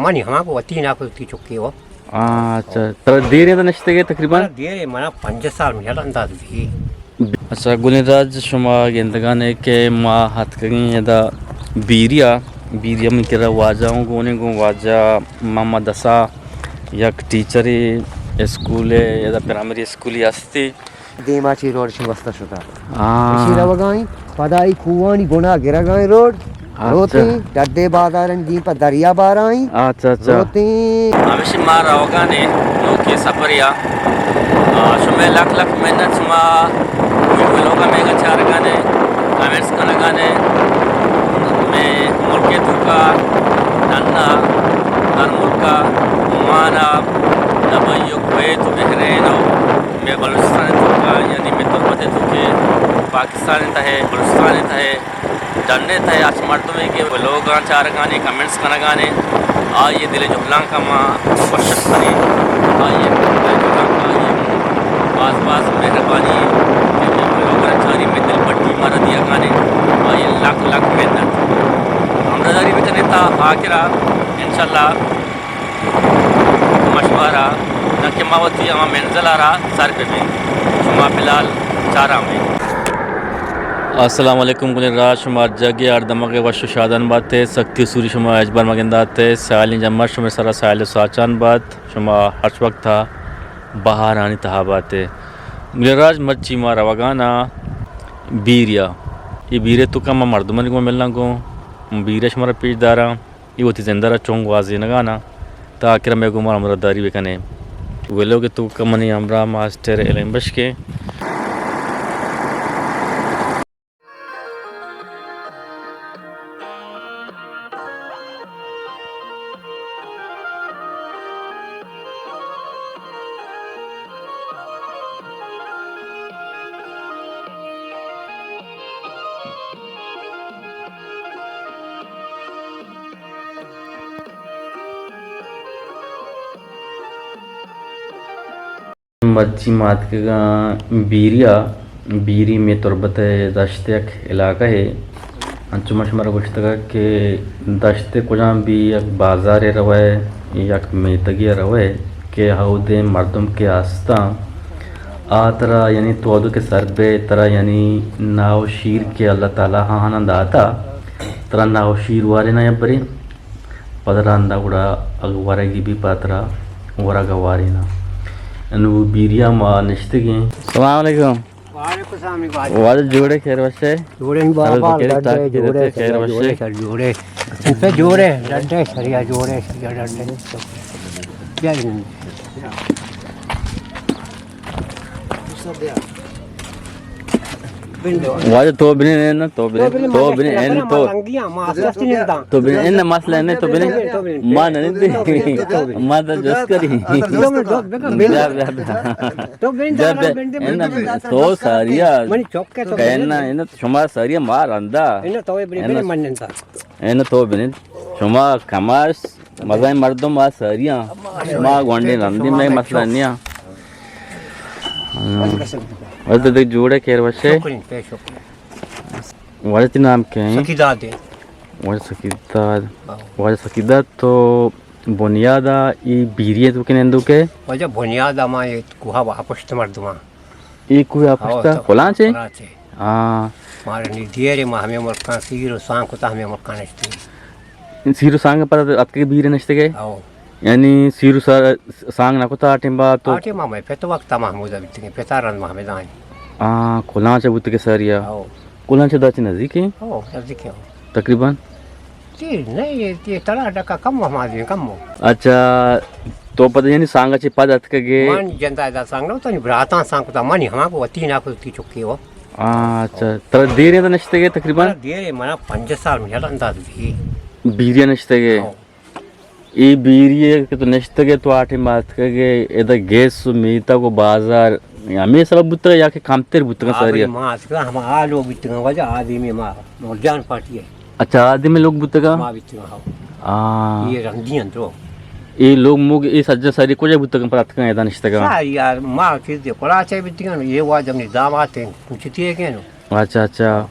منی ہما کو وتی نا کو تی چکے ہو۔ آ، اچھا۔ ترا دیر اِنت نشتگ ئے تقریباً؟ منا دیر اِنت، منا پنج سال من انداز بھی۔ اچھا، گلیں راج، شما گندگان ئے کہ ما اتکگیں ادا بیریا، بیریا من کرا واجہ اوں گونے گوں، واجہ محمد عصا، یک ٹیچرے اسکول ءِ، ادا پرائمری اسکولی ہستی۔ دیما چی روڈ شی واسطہ شتا۔ ہاں۔ اشی روگائیں، پدا ای کوانی گنا گرگائیں روڈ۔ اچھا۔ روتیں، ڈڈے بازارن دیم پہ دریا بارائیں۔ اچھا، اچھا۔ روتیں۔ ہمیشی ما روگانے نوکی سفریا۔ آ، شمئے لکھ لکھ منت شما ویڈیو لوگا میگا چارگانے، کمنٹس کنگانے۔ مئے ملک توکا، ننا، در ملکا، عمانا، دبئی و کویت و بحرین و مئے بلوچستان توکا، یعنی مئے تربت توکے، پاکستان تہے، بلوچستان تہے، ڈنڈے تہے ہرچ مردمے کہ لوگاں چارگانے، کمنٹس کنگانے، آئی دل جہلانکا ما وش اتکنے، آئی دل جہلانکا آئی باز باز مہربانی کہ ما لوگاں چاری مئے دل پٹی مارا دیگانے، آئی لکھ لکھ منت۔ ہمراہداری بکنے تا آخرا، انشاءاللہ۔ مشورہ، نہ کہ ما وتی ہما منزل ءَ را سر بہ بیں۔ شما فی الحال چاران بیں۔ السلام علیکم گلیں راج، شما ہر جاگہ ہر دمگے وش و شادان بات ئے، سختی و سوری شما ہچبر مگندات ئے، سیالیں جمر شمئے سرا سیال و ساچان بات، شما ہرچ وقت بہارانی تہا بات ئے۔ گلیں راج، مرچی ما روگانا بیریا، اے بیرے توکا ما مردمانی گوں ملناں گوں، بیرے شمارا پیش داراں۔ اے وتی زند ءَ را چون گوازینگان ءَ، تاکہ مئے گوما ہمراہداری بہ کن ئے۔ ویلوگ ءِ توکا منی ہمراہ ماسٹر علم بخش ایں۔ مرچی ما اتکگاں بیریا، بیری مئے تربت ءِ دشت ءِ یک علاقہ ئے۔ انچو ما شمارا گوشتگ کہ دشت ءِ کجام بھی یک بازارے روئے، یک میتگے روئے کہ ہودے مردم کہ ہستاں، آ ترا یعنی تو ہودو کہ سر بئے، ترا یعنی ناہ و شیر کہ اللہ تعالی آہاناں داتا، ترا ناہ و شیر واریناں یا برے، پدا رندا گڑا اگہ ورگی بی پدا ترا ورگ ءَ واریناں۔ انو بیریا ما نشتگیں۔ السلام علیکم۔ وعلیکم السلام۔ واجہ جوڑے، خیر وشے؟ جوڑے ہیں بابا، ڈڈے جوڑے، خیر وشے؟ سر جوڑے۔ پہ جوڑے، ڈڈے سریا جوڑے، سریا ڈڈے۔ واجہ تو بنین، اے نا، تو بنین، تو بنین، اے نا، تو۔ تو بنین، اے نا، مسئلہ نہیں، تو بنین۔ ما نہیں دے۔ ما تو جس کری۔ بیا، بیا، بیا۔ بیا، بیا۔ اے نا، تو ساریا۔ کہنا، اے نا، شما ساریا ما رندا۔ اے نا، تو بنین۔ اے نا، تو بنین۔ شما کماش۔ مزنیں مردم آ ساریاں، ما گونڈیں رندیں، مئے مسئلہ نیاں۔ ہاں۔ واجہ تو جوڑے، خیر وشے؟ شکریں، پہ شکر۔ واجہ تئی نام کئے ایں؟ سخی داد ایں۔ واجہ سخی داد۔ ہاں۔ واجہ سخی داد، تو بنیاد ءَ اے بیری ءِ توکا نندوک ئے؟ واجہ بنیاد ءَ ما اے کوہ ءَ پشت مردماں۔ اے کوہ ءَ پشت ءَ؟ ہاں، کلانچ ئے؟ کلانچ ئے۔ ہاں۔ مارا نی دیرے ما ہمے ملکاں سیر و سانگ کتا، ہمے ملکاں نشتگیں۔ سیر و سانگ پر اتکے بیر نشتگے؟ ہاؤ۔ یعنی سیر و سا-، سانگ نہ کتا آ ٹیم با تو؟ آ ٹیم ما پت وقت ما ہمودا بیتگیں، پتا رند ما ہمے دائیں۔ ہاں، کلانچ بوتگے ساریا۔ ہاؤ۔ کلانچ دا چہ نزدیک ایں؟ ہاؤ، نزدیک ایں۔ تقریباً؟ تی نہیں، تی تڑا ڈکا کم ہما دیں، کم ہو۔ اچھا، تو پتہ یعنی سانگ چہ پد اتکگے؟ من جندا دا سانگ نہ، تو براتاں سانگ کتا، منی ہما کو وتی نا کو تی چکے ہو۔ ہاں، اچھا۔ ترا دیرے تو نشتگے تقریباً؟ منا دیرے، منا پنج سال من یاد انداز بھی۔ بیریا نشتگے؟ ہاں۔ اے بیری ءَ کہ تو نشتگے، تو آ ٹیم اتکگے، ادا گیس و میتگ و بازار ہمے سبب بوتگ یا کہ کمتر بوتگ ساری؟ ما اتکگاں، ہما آ لوگ بیتگاں، واجہ آدمی ما مرجان پارٹی ئے۔ اچھا، آدمی لوگ بوتگا؟ ما بیتگاں، ہاں۔ ہاں۔ اے رندی انت رو۔ اے لوگ موگ، اے سجہ ساری کجا بوتگاں پر اتکگاں ادا نشتگاں؟ ساری یار، ما چیز دے کلاچے بیتگاں، اے واجہ منی دامات ایں، کچھ تیے گئے نو۔ اچھا، اچھا۔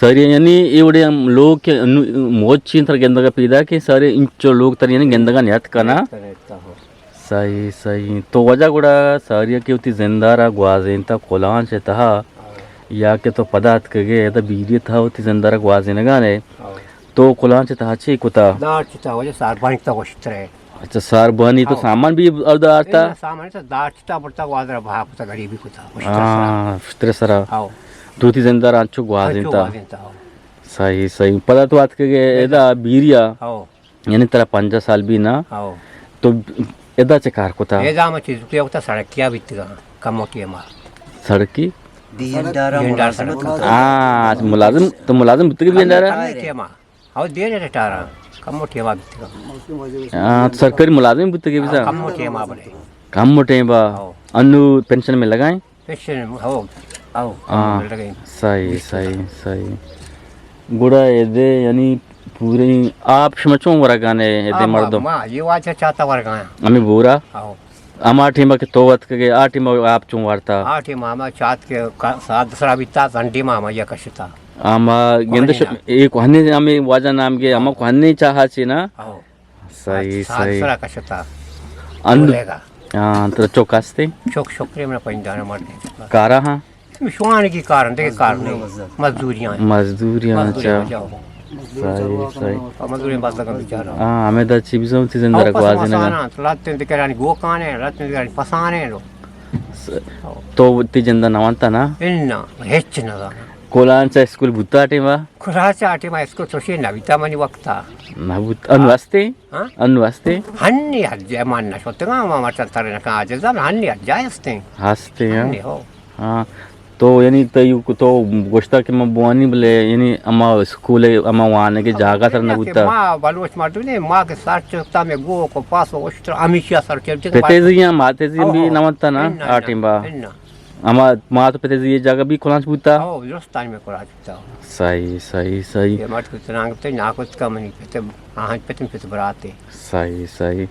ساری، یعنی اے وڑے ہم لوگ کہ انو-، موچی تر گندگا پیدا کہ ساری انچو لوگ تر یعنی گندگا نیت کنا۔ نیت کنا، ہو۔ صحیح، صحیح۔ تو واجہ گڑا ساری کہ وتی زندارا گوازینتا کلانچ تہا، ہو۔ یا کہ تو پدا اتکگے ادا بیری تہا وتی زندارا گوازینگا نے، ہو۔ تو کلانچ تہا چی کتا؟ دار چتا واجہ ساربانی تا وشترے۔ اچھا، ساربانی تو ہاں۔ سامان بھی اودا آرتا؟ اے سامان تو دار چتا برتا، گوادر بہا کتا، غریبی کتا، اشتر سرا۔ ہاں، اشتر سرا۔ ہاں۔ تو وتی زندہ را انچو گوازینتا۔ انچو گوازینتا، ہاں۔ صحیح، صحیح۔ پدا تو آتکگے ادا بیریا؟ ہاں۔ یعنی ترا پنجاہ سال بھی نا؟ ہاں۔ تو ادا چے کار کتا؟ ادا ما چیز کیا کتا، سڑکیا بیتگا، کمو ٹیما۔ سڑکی؟ ڈی این ڈارا ڈی این ڈار ملازمت سڑک۔ کتا۔ ہاں، ملازم، تو ملازم بوتگے ڈی این ڈارا؟ کمو ٹیما۔ او دیر ریٹائر آں، کمو ٹیما بیتگاں۔ ہاں، سرکاری ملازم بوتگے بزاں؟ کمو ٹیما بلے۔ کمو ٹیما۔ ہو۔ انو پنشن ملگائیں؟ پنشن، ہو، ہو، ہاں، ملگائیں۔ صحیح، صحیح، صحیح۔ گڑا ایدے یعنی پورے آپ شما چون ورگانے ایدے آپ مردم؟ ما یہ واجہ چاتا ورگایا۔ ہمیں بورا؟ ہو۔ ہما ٹیما کہ تو اتکگے، آ ٹیما آپ چون وارتا؟ آ ٹیما ہما چات کہ کا-، ساعت دسرا بیتا، زنڈی ما ہما یا کشتا۔ ہما گندش، کوہنی نا۔ اے کوہنی ہمیں واجہ نام گے، ہما کوہنی چاہا چی نا؟ ہاں۔ صحیح، ساعت صحیح۔ دسرا کشتا۔ ان-، بولے گا۔ ہاں، تو چوک ہستے؟ چوک شکرے من پنجدار مردے۔ کارا ہاں؟ شوان کی کار، دیگه کار نہیں۔ مزدوریاں۔ مزدوریاں، مزدوریاں اچھا۔ جاؤ۔ صحیح، صحیح۔ اور مزدوریاں بس لگا بیچارہ۔ ہاں، ہمیں دا چی بزاں وتی زندہ او، را پس گوازینگا۔ مسانا، لاتیں دکرانی گوکانے، لاتیں دکرانی پسانے رو۔ س-، تو وتی جندا نہ وانتا نا؟ انا، ہچ نہ زانا۔ کلانچا اسکول بوتا ٹیما؟ کلانچا ٹیما اسکول چوشی نہ بیتا منی وقتا۔ نہ بوت، انو ہستے؟ ہاں؟ انو ہستے؟ ہنی ہر جائے مان نہ شوتگا، ما مرچاں ترے نہ کن عاجزا، ہنی ہر جائے ہستے۔ ہستے، ہاں۔ ہنی ہو۔ ہاں، تو یعنی تئی تو گوشتا کہ من بوانی بلے یعنی اما اسکول اما وانگے جاگہ تر نہ بوتا۔ ما بلوچ مردم نے، ما کہ سر چکتا میں گو کو پاس و اشتر ہمیشہ سر چکتا۔ پتیزیاں ماتیزیاں بھی نہ ونتا نا آ ٹیما۔ اما مات پتیزی یہ جاگہ بھی کلانچ بوتا؟ او، درستانی میں کلانچ بوتا۔ صحیح، صحیح، صحیح۔ یہ مات کو تنانگ تے نا کو کا منی پتے، آہن پتے پتے براتے۔ صحیح، صحیح۔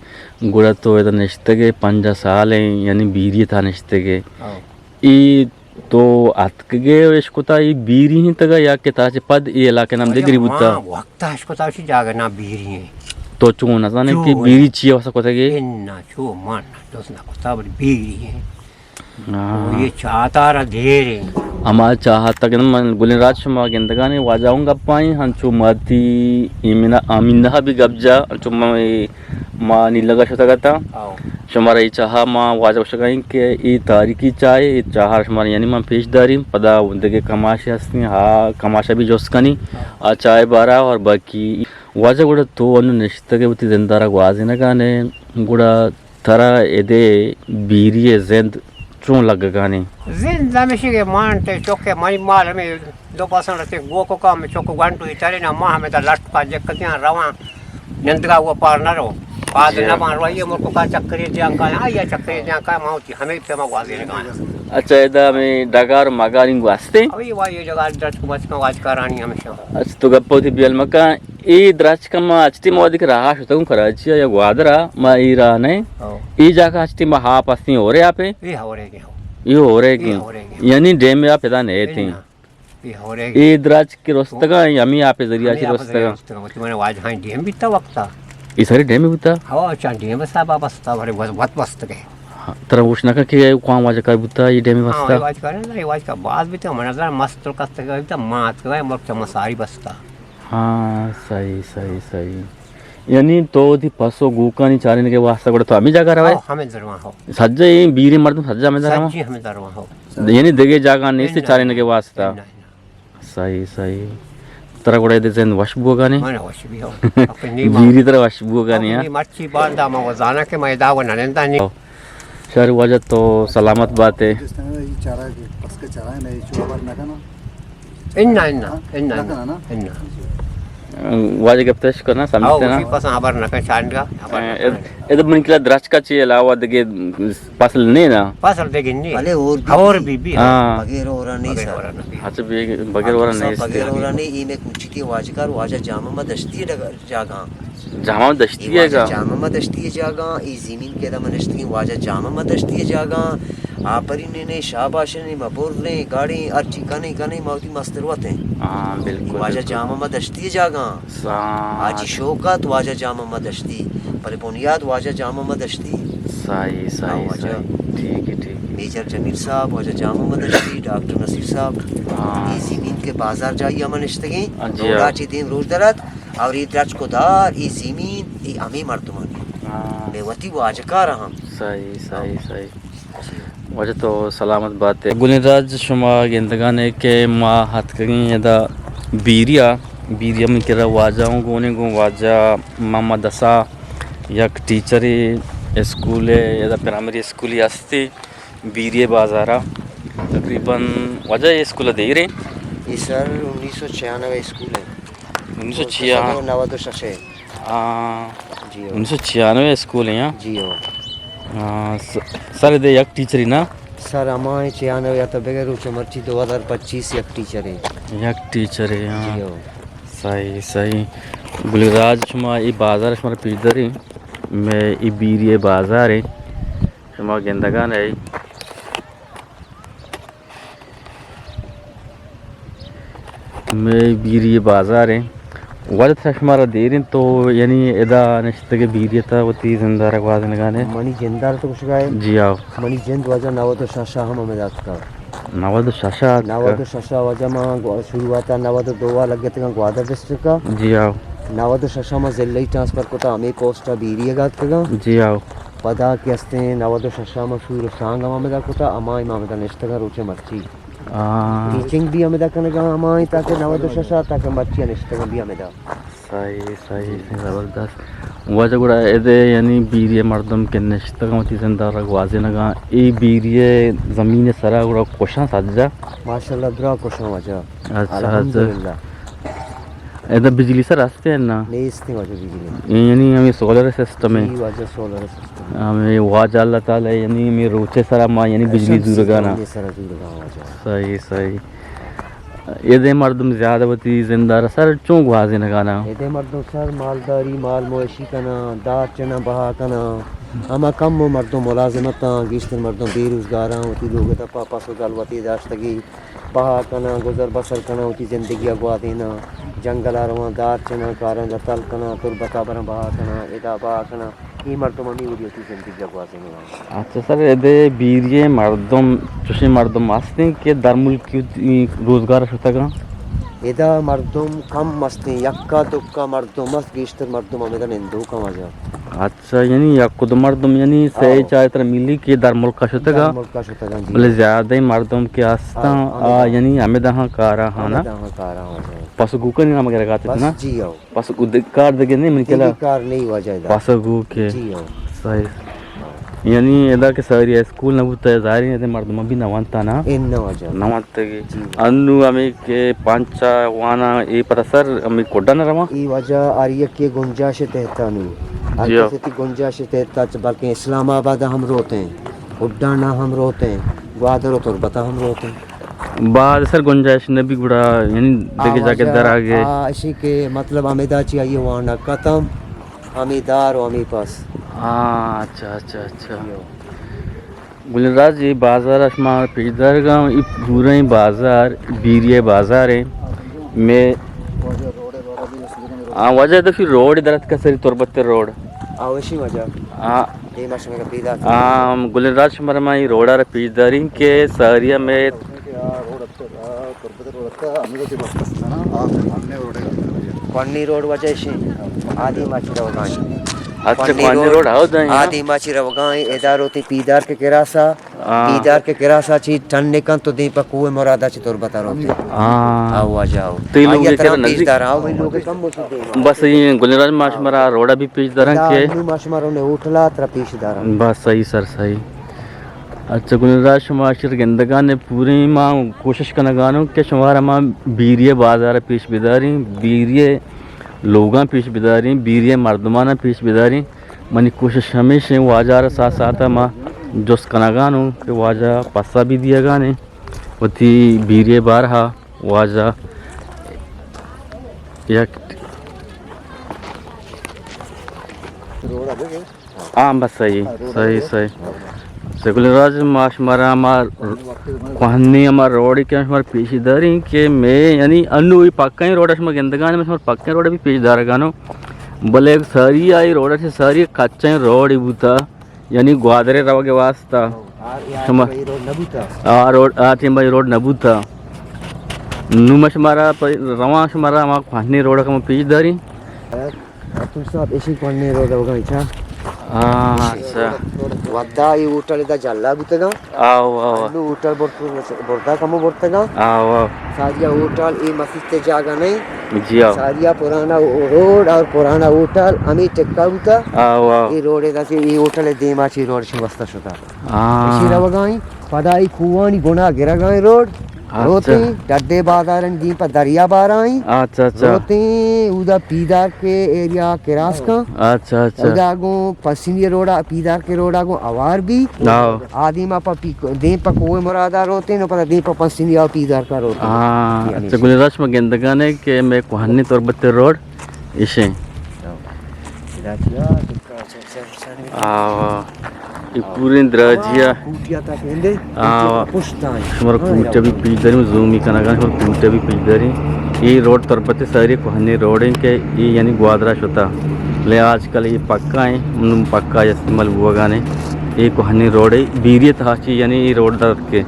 گڑا تو ادا نشتگے پنجاہ سال ہیں، یعنی بیری تھا نشتگے۔ او۔ ای تو اتکگے و اشکتا ای بیری ہیں تگا یا کہ ترا چہ پد ای علاقہ نام دگری بوتا؟ ما وقتا اشکتا اسی جاگہ نام بیری ہیں۔ تو چون نزانے کہ بیری چیئے واسا کتگے؟ انا چو من دوست نہ کتا بڑی بیری ہیں۔ ہاں۔ یہ چاہتا را دیر ہیں۔ ہما چاہتا کہ من گلیں راج شما گندگانے واجہ ہوں گپائیں ہنچو ماتی ایمنا آمینہ بھی گپ جا ہنچو میں ما نیلگا شتگ اتاں۔ آؤ۔ شمارا اے چاہا ما واجہ گوشگا ایں کہ اے تاریخی چاہے، اے چاہا شمارا یعنی ما پیش داریں، پدا دگہ کماشے ہستیں، ہا کماشا بھی جست کنیں، آؤ۔ آ چاہے بارا اور باقی واجہ گڑا تو انو نشتگے وتی زندارا گوازینگانے، گڑا ترا ادے بیری زند چون لگگانے؟ زند ہمیشی کہ مان تے چوکے منی مال ہمیں دو پاسن رسے گوکو کا ہمیں چوکو گنڈو ہی ترے نا ما ہمیں دا لٹ پا جکتیاں رواں۔ نندگا وہ پار نہ رو۔ پاد نہ مان رو، یہ ملک کا چکری دیاں کا، ہاں، یہ چکری دیاں کا، ما ہوتی ہمیں پہ ما گوازی نگانا۔ اچھا، ادا ہمیں ڈگار مگار انگو ہستے؟ ابھی وا یہ جگہ درچ کو بچ کا واج کارانی ہمیشہ۔ اچھا، تو گپ ہوتی بیل مکا، اے درچ کا ما اچتی ما دیکھ رہا شتگوں کراچی یا گوادرا، ما اے راہ نہیں۔ ہاں۔ اے جاگہ اچتی ما ہاپ ہستیں ہورے آپے؟ اے ہورے کے ہو۔ اے ہورے کے۔ اے ہورے کے۔ یعنی ڈیم یا پیدا نہیں تھی۔ اے ہورے۔ اے دراج کہ رستگاں، ہمے آپ ءِ ذریعہ چہ رستگاں۔ رستگاں۔ وتی من واجہاں ڈیم بیتا وقتا۔ اے ساری ڈیم بوتا؟ ہو، چاں ڈیم صاحب بستا، ورے وت، وت بستگے۔ ہاں، ترا گوش نہ کہ کوان واجہ کار بوتا، اے ڈیم ہاں، بستا؟ اے واجہ کار نہ، اے واجہ کار باز بیتا، من نظر مست کستگے بیتا، مات کے ملک چا مساری بستا۔ ہاں، صحیح، صحیح، صحیح۔ یعنی تو وتی پس و گوکانی چارینگ ءِ واسطہ گڑا تو ہمے جاگہ روئے؟ ہاں، ہمے درواں ہو۔ سجہ اے بیریں مردم سجہ ہمے درواں؟ سجہ ہمے درواں ہو۔ یعنی دگہ جاگہ نیست چارینگ ءِ واسطہ؟ نہ، نہ۔ صحیح، صحیح۔ ترا گڑا ادے زند وش بوگا نے؟ من وش بی ہو۔ اپنی ماں، بیری ترا وش بوگا نے، اپنی ہاں؟ مرچی باندا ما وزانا کہ میں دا و ننندا نہیں۔ شہر واجہ تو سلامت باتے۔ ہندوستان ءَ اے چارہ کہ پس کہ چارہ نہ، اے چو خبر نہ کناں۔ انا، انا، ہاں، انا، نہ کناں نا۔ انا۔ واجہ گپتش کرنا، سمجھتے نا؟ ہاں، اسی پس خبر نہ کن، چانڈا خبر نہ کن۔ اے، اد-، اد من کلا درچکا چی علاوہ دگہ فصل نہیں نا؟ فصل دگہ نہیں۔ بلے اور بھی، اور بھی، بھی۔ ہاں۔ بغیر اور نہیں بغیر سر۔ اور نہیں۔ اچھا، بغیر اور نہیں۔ بغیر اور نہیں، اے میں کچھ کے واجہ کار، واجہ جامع ما دشتی ڈگ-، جاگا۔ جامع دشتی اے ہے واجہ گا۔ جامع دشتی جاگا، اے زمین کہ ادا ما نشتگیں واجہ جامع دشتی جاگا۔ آپرین نے، شاباش نے، مبر نے، گاڑی ہرچی کنے کنے ما وتی مستر وت ہیں۔ ہاں، بالکل، واجہ بالکل۔ جامع دشتی جاگا۔ سا- حاجی شوکت واجہ جامع دشتی، پر بنیاد واجہ جامع دشتی۔ صحیح، صحیح، ہاں، واجہ۔ صحیح۔ ٹھیک ہے، ٹھیک ہے۔ میجر جمیل صاحب، واجہ جامع دشتی، ڈاکٹر نصیر صاحب۔ ہاں۔ اے زمین کہ بازار جائی ہم نشتگیں، ہاں جی، روڈا ہاں۔ چی دیم روڈ درات، اور اے درچک و دار، اے زمین، اے ہمے مردمانی۔ ہاں۔ بے وتی واجکار ہم۔ صحیح، صحیح، صحیح۔ واجہ تو سلامت بات ئے۔ گلیں راج، شما گندگان ئے کہ ما اتکگیں ادا بیریا، بیریا من کرا واجہ اوں گونے گوں واجہ محمد عصا، یک ٹیچرے اسکول ئے، ادا پرائمری اسکولے ہستی بیری بازارا۔ تقریباً واجہ اے اسکول دیریں؟ اے سر انیس سو چھیانوے اسکول ہے۔ انیس سو چھیانوے؟ نود و شش ہے۔ آ، جی ہو۔ انیس سو چھیانوے اسکول ہیں، ہاں؟ جی ہو۔ آ، س-، سر دے یک ٹیچری نا؟ سر ہمائیں چھیانوے یا تو بغیر روچ مرچی دو ہزار پچیس یک ٹیچر ہے۔ یک ٹیچر ہے، ہاں۔ جی ہو۔ صحیح، صحیح۔ گل راج، شما ای بازار شما پیش داری، میں ای بیری بازار ہے، شما گندگان ہے۔ مئے بیری بازار ہیں۔ وجہ تھا شمارا دیریں تو یعنی ادا نشتگ بیری تا وتی زندارا گوازینگانے۔ منی جندار تو گوشگائے۔ جی آؤ۔ منی جند واجہ نود و شش ہم ہمیں داتکا۔ نود و شش آتکا۔ نود و شش واجہ ما گو-، شروعاتا نود و دو لگتگا گوادر ڈسٹرکٹ کا۔ جی آؤ۔ نود و شش ما ضلعی ٹرانسفر کتا ہمیں پوسٹ بیری گاتکگا۔ جی آؤ۔ پدا کہ استیں نود و شش ما سور و سانگ ہم ہمیں دا کتا، ہمائی ما ہمیں دا نشتگا روچے مرچی۔ آ۔ ٹیچنگ بھی ہمدا کنگا ہمائیں تاکہ نود و شش آ تاکہ مرچی نشتگاں بھی ہمدا۔ صحیح، صحیح، صحیح، زبردست۔ واجہ گڑا ادے یعنی بیری مردم کہ نشتگاں وتی زندہ را گوازینگاں، ای بیری زمین سرا گڑا کشاں سجا؟ ماشاءاللہ درا کشاں واجہ۔ اچھا، اچھا۔ الحمدللہ۔ ادا بجلی سر ہستے ہیں نا؟ نیستے واجہ بجلی۔ یعنی ہمیں سولر سسٹم ہے۔ جی واجہ سولر سسٹم۔ ہمیں واجہ اللہ تعالی یعنی ہمیں روچے سرا ما یعنی بجلی زورگانا۔ سرا زورگانا واجہ۔ صحیح، صحیح۔ ادے مردم زیادہ وتی زندہ را سر چون گوازینگانا؟ ادے مردم سر مالداری، مال مویشی کنا، دار چنا بہا کنا۔ ہما کم و مردم ملازمتاں، گیشتر مردم بے روزگاراں، وتی لوگ دپا پس و گل وتی داشتگی۔ بہا کناں، گزر بسر کناں، وتی زندگی ء گوازیناں، جنگل ء رواں، دار چناں، کاراں لتل کناں، تربت ء براں بہا کناں، ادا بہا کناں، اے مردم ہمے وڑی وتی زندگی ء گوازیناں۔ اچھا سر، ادے بیری ء مردم، چوشیں مردم ہستیں کہ درملکی وتی روزگار ء شتگاں؟ ادا مردم کم ہستیں، یکا دکا مردم ہست، گیشتر مردم ہمدا نندوکاں واجہ۔ اچھا، یعنی یک دو مردم یعنی سئے آؤ۔ چار ترا ملی کہ در ملک ء شتگ ء، در ملک ء شتگ ء، جی۔ بلے زیادہ مردم کہ ہستاں، آؤ، آ، ہمدا۔ یعنی ہمدا ہاں کار ء ہاں نا؟ ہمدا ہاں کار ء ہاں، جی۔ پس گوکانی نام وغیرہ گات بس، نا؟ جی آؤ۔ پس گو-، دگ-، کار دگہ نہیں من دگہ کلا؟ کار نہیں واجہ ادا۔ پس گوکے۔ جی آؤ۔ صحیح۔ یعنی ادا کہ ساری اسکول نہ بوتا ہے، ظاہر ہے مردم بھی نہ وانتا نا؟ ان نہ واجہ۔ نہ وانتا۔ تگی۔ جی۔ انو ہمیں کہ پانچا وانا اے پتہ سر ہمیں کڈا نہ رواں؟ اے واجہ ہر یکے گنجائش تحت انو۔ ہر جی۔ کسی تی گنجائش تحت، بلکہ اسلام آباد ہم روتے ہیں، کڈانا ہم روتے ہیں، گوادر و تربتا ہم روتے ہیں۔ بعد سر گنجائش نہ بھی گڑا یعنی دگہ جاگہ در آگے۔ آ، اشی کہ مطلب ہمیں دا چی آئیے وانا ختم، ہمیں دار و ہمیں پس۔ ہاں، اچھا، اچھا، اچھا۔ جی۔ گلیں راج، اے بازار ء شما پیش دارگا، اے پوریں بازار بیری ء بازار ایں۔ میں، آ، واجہ دفی روڈ درت کا سری تربت روڈ۔ آ، وشی واجہ۔ آ، اے ما شما کا پیدا۔ آ، گلیں راج، شما ما اے روڈ ء پیش داریں کہ ساری میں کوہنی روڈ واجہ اشی۔ آدی ماچی روگائیں۔ اچھا، کوہنی کوہنی روڈ۔ روڈ، ہاؤ دائیں، ہاں۔ آدی ماچی روگائیں، ادا روتی پیدار کے کراسا۔ ہاں۔ پیدار کے کراسا چی ٹن نکن تو دیں پہ کوہ مرادا چی تربتا روتی۔ ہاں۔ آؤ واجہ آؤ۔ تو یہ لوگ آئیے ترا پیش دار، آؤ بھائی لوگ کم موجود ہیں۔ بس یہ گلیں راج، ما شمارا روڈا بھی پیش دارن ادا کہ انو ما شمارا نے ہوٹلا ترا پیش دارن۔ بس صحیح سر، صحیح۔ اچھا، گلیں راج، شما اشر گندگان پوریں، ما کوشش کنگانوں کہ شمارا ما بیری بازار پیش بداریں، بیری لوگاں پیش بداریں، بیری مردماناں پیش بداریں۔ منی کوشش ہمیش ہیں، واجہ را ساتھ ساتھ ما جست کنگانوں کہ واجہ پسا بھی دیگانے وتی بیری بارہا۔ واجہ یک روڈ ءَ بگے۔ ہاں، بس صحیح، ہاں، روڈ صحیح، بگے۔ صحیح۔ ہاں۔ سکول راج ما شمارا ہما کوہنی ہما روڈ کہ شمار پیش داریں کہ میں یعنی انو ای پکا ہی روڈ شما گندگان، میں شمار پکا روڈ بھی پیش دارگانو۔ بلے ساری آئی روڈ سے ساری کچا روڈ ہی بوتا۔ یعنی گوادر ءَ روگ ءِ واستہ۔ ہاں، یار، شما بھائی روڈ نہ بوتا۔ آ روڈ، آ ٹیم بھائی روڈ نہ بوتا۔ نو ما شمارا پ-، رواں شمارا ہما کوہنی روڈ ءَ کم پیش داریں۔ عبدال صاحب، ایشی کوہنی روڈ ءَ روگا اچھا۔ ہاں، اچھا۔ ودا اے ہوٹل دا جلا بوتگا۔ آو، آو۔ انو ہوٹل برت-، بردا کمو برتگا۔ آو، آو۔ ساریا ہوٹل، اے مسجد تے جاگہ نہیں۔ جی، آو۔ ساریا پرانا روڈ اور پرانا ہوٹل ہمیں ٹکا بوتا۔ آو، آو۔ اے روڈ ءَ داشت، اے ہوٹل ءِ دیما چی روڈ شی واسطہ شتا۔ ہاں۔ ایشی روگا ایں، پدا اے کوہانی گنا گرگا ایں روڈ۔ اچھا۔ روتیں، ڈڈے بازار ایں، دیم پہ دریا بارا ایں۔ اچھا، اچھا۔ روتیں، اودا پیدار کے ایریا کراس کا۔ اچھا، اچھا۔ اودا گوں پسنی روڈا، پیدار کے روڈا گوں اوار بھی۔ آو۔ آ دیما پہ پی-، دیم پہ کوہ مرادا روتیں، نو پدا دیم پہ پسنی آ پیدار کا روتیں۔ ہاں، یعنی اچھا، گل رش ما گندگانے کہ میں کوہنی تربت روڈ ایشیں۔ آوا۔ اے پوریں دراجیا۔ آوا۔ شمارا کوٹا بھی پیش داریں، زومی کنگا، شمارا کوٹا بھی پیش داریں۔ اے روڈ تربت ساری کوہنی روڈ ایں کہ اے یعنی گوادرا شتا۔ لے آج کل اے پکا ایں، من پکا استعمال بوگانے۔ اے کوہنی روڈ ایں، بیری تہا چی یعنی اے روڈ در کے۔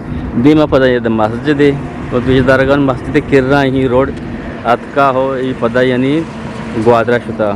دیما پدا اے مسجد ایں، اور پیش دارگان مسجد کرا ایں روڈ۔ اتکا ہو، اے پدا یعنی گوادرا شتا۔